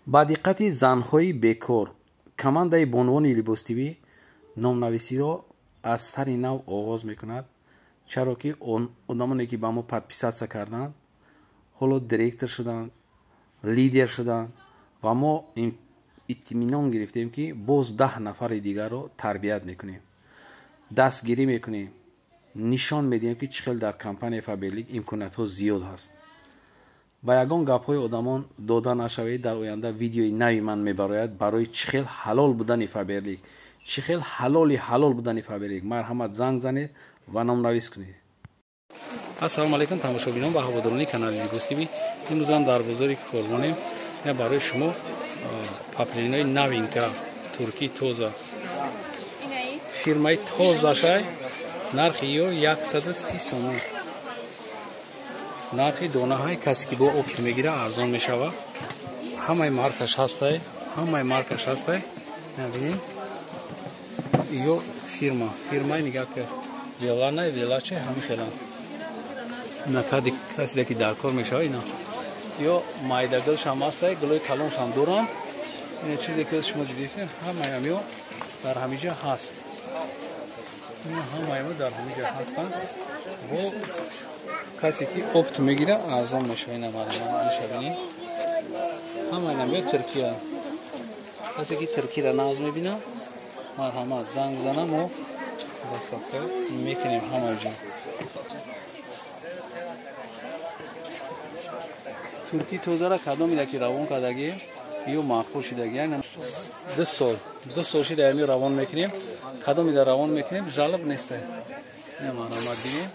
Ба диққати занҳои бекор, командаи бонувони Либос ТВ номнависиро аз сари нав оғоз мекунад, чаро ки одамоне ки ба мо подписаться карданд, ҳоло директор шуданд, лидер шуданд ва мо итминон гирифтем, ки боз 10 нафари дигарро тарбият мекунем, дастгирӣ мекунем, нишон медиҳем, ки чӣ хел дар компанияи Фаберлик имкониятҳо зиёд ҳаст. Ба ягон гапҳои одамон дода нашавед. Дар оянда видеои нави ман мебарояд барои чӣ хел ҳалол будани Фаберлик, чӣ хел ҳалоли ҳалол будани Фаберлик. Марҳамат, занг занед ва номнавис кунед. Ассалому алайкум, тамошобинон ва ҳаводорони канали Либос ТВ. Имрӯзам дар бозори Корвонем. Барои шумо паплинои новинка, туркӣ тоза, фирмаи тозашай. Нархи ё 130 сомон. Нархи донаҳай, касе ки бо опт мегира, арзон мешавад. Ҳамаи маркаш ҳастай, ҳамаи маркаш ҳастай. Набинем, ё фирма, фирмаи нигаҳ ки веланай, велаче, ҳами хелан. Накади касе ки дар кор мешава, ина ё майдагилшам ҳастай, гулои калоншам доранд. Ина чизе ки шумо дидисен, ҳамаи ҳамиё дар ҳамиҷа ҳаст. Ҳамаи дар ҳамиҷа ҳастанд. Бо касе ки опт мегира, арзон мешава. Ина марҳамат, бинед, ҳамаи намиё Туркия. Касе ки Туркиро нағз мебина, марҳамат, занг бизана, мо доставка мекунем ҳама ҷо. Турки тозара кадомида ки равон кардагӣ ё маъқул шидаги, 2 сол, 2 сол шида ами равон мекунем. Кадомида равон мекунем, жалоб неста. Марҳамат, бинем,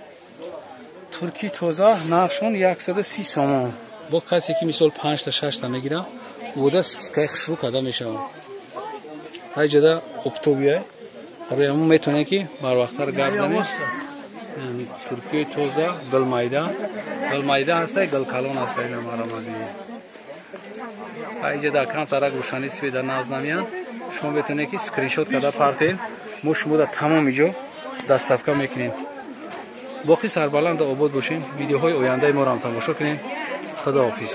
турки тоза, нархшон 130 сомон. Бо касе ки мисол панҷта, шашта мегира, вода скидкаи хушрӯ карда мешавад. Ҳайҷада оптовия, барои ҳамон метавонем ки барвақттар гап занем. Туркиёи тоза, гулмайда, гулмайда ҳастай, гулкалон ҳастай. Марҳамат, бинем, ҳайҷада камтарак рӯшани света нағз намеянд. Шумо метавонед ки скриншот карда партед, мо шумо дар тамоми ҷо доставка мекунем. Боқӣ сарбаланду обод бошем. Видеоҳои ояндаи моро ҳам тамошо кунем. Худоҳофиз.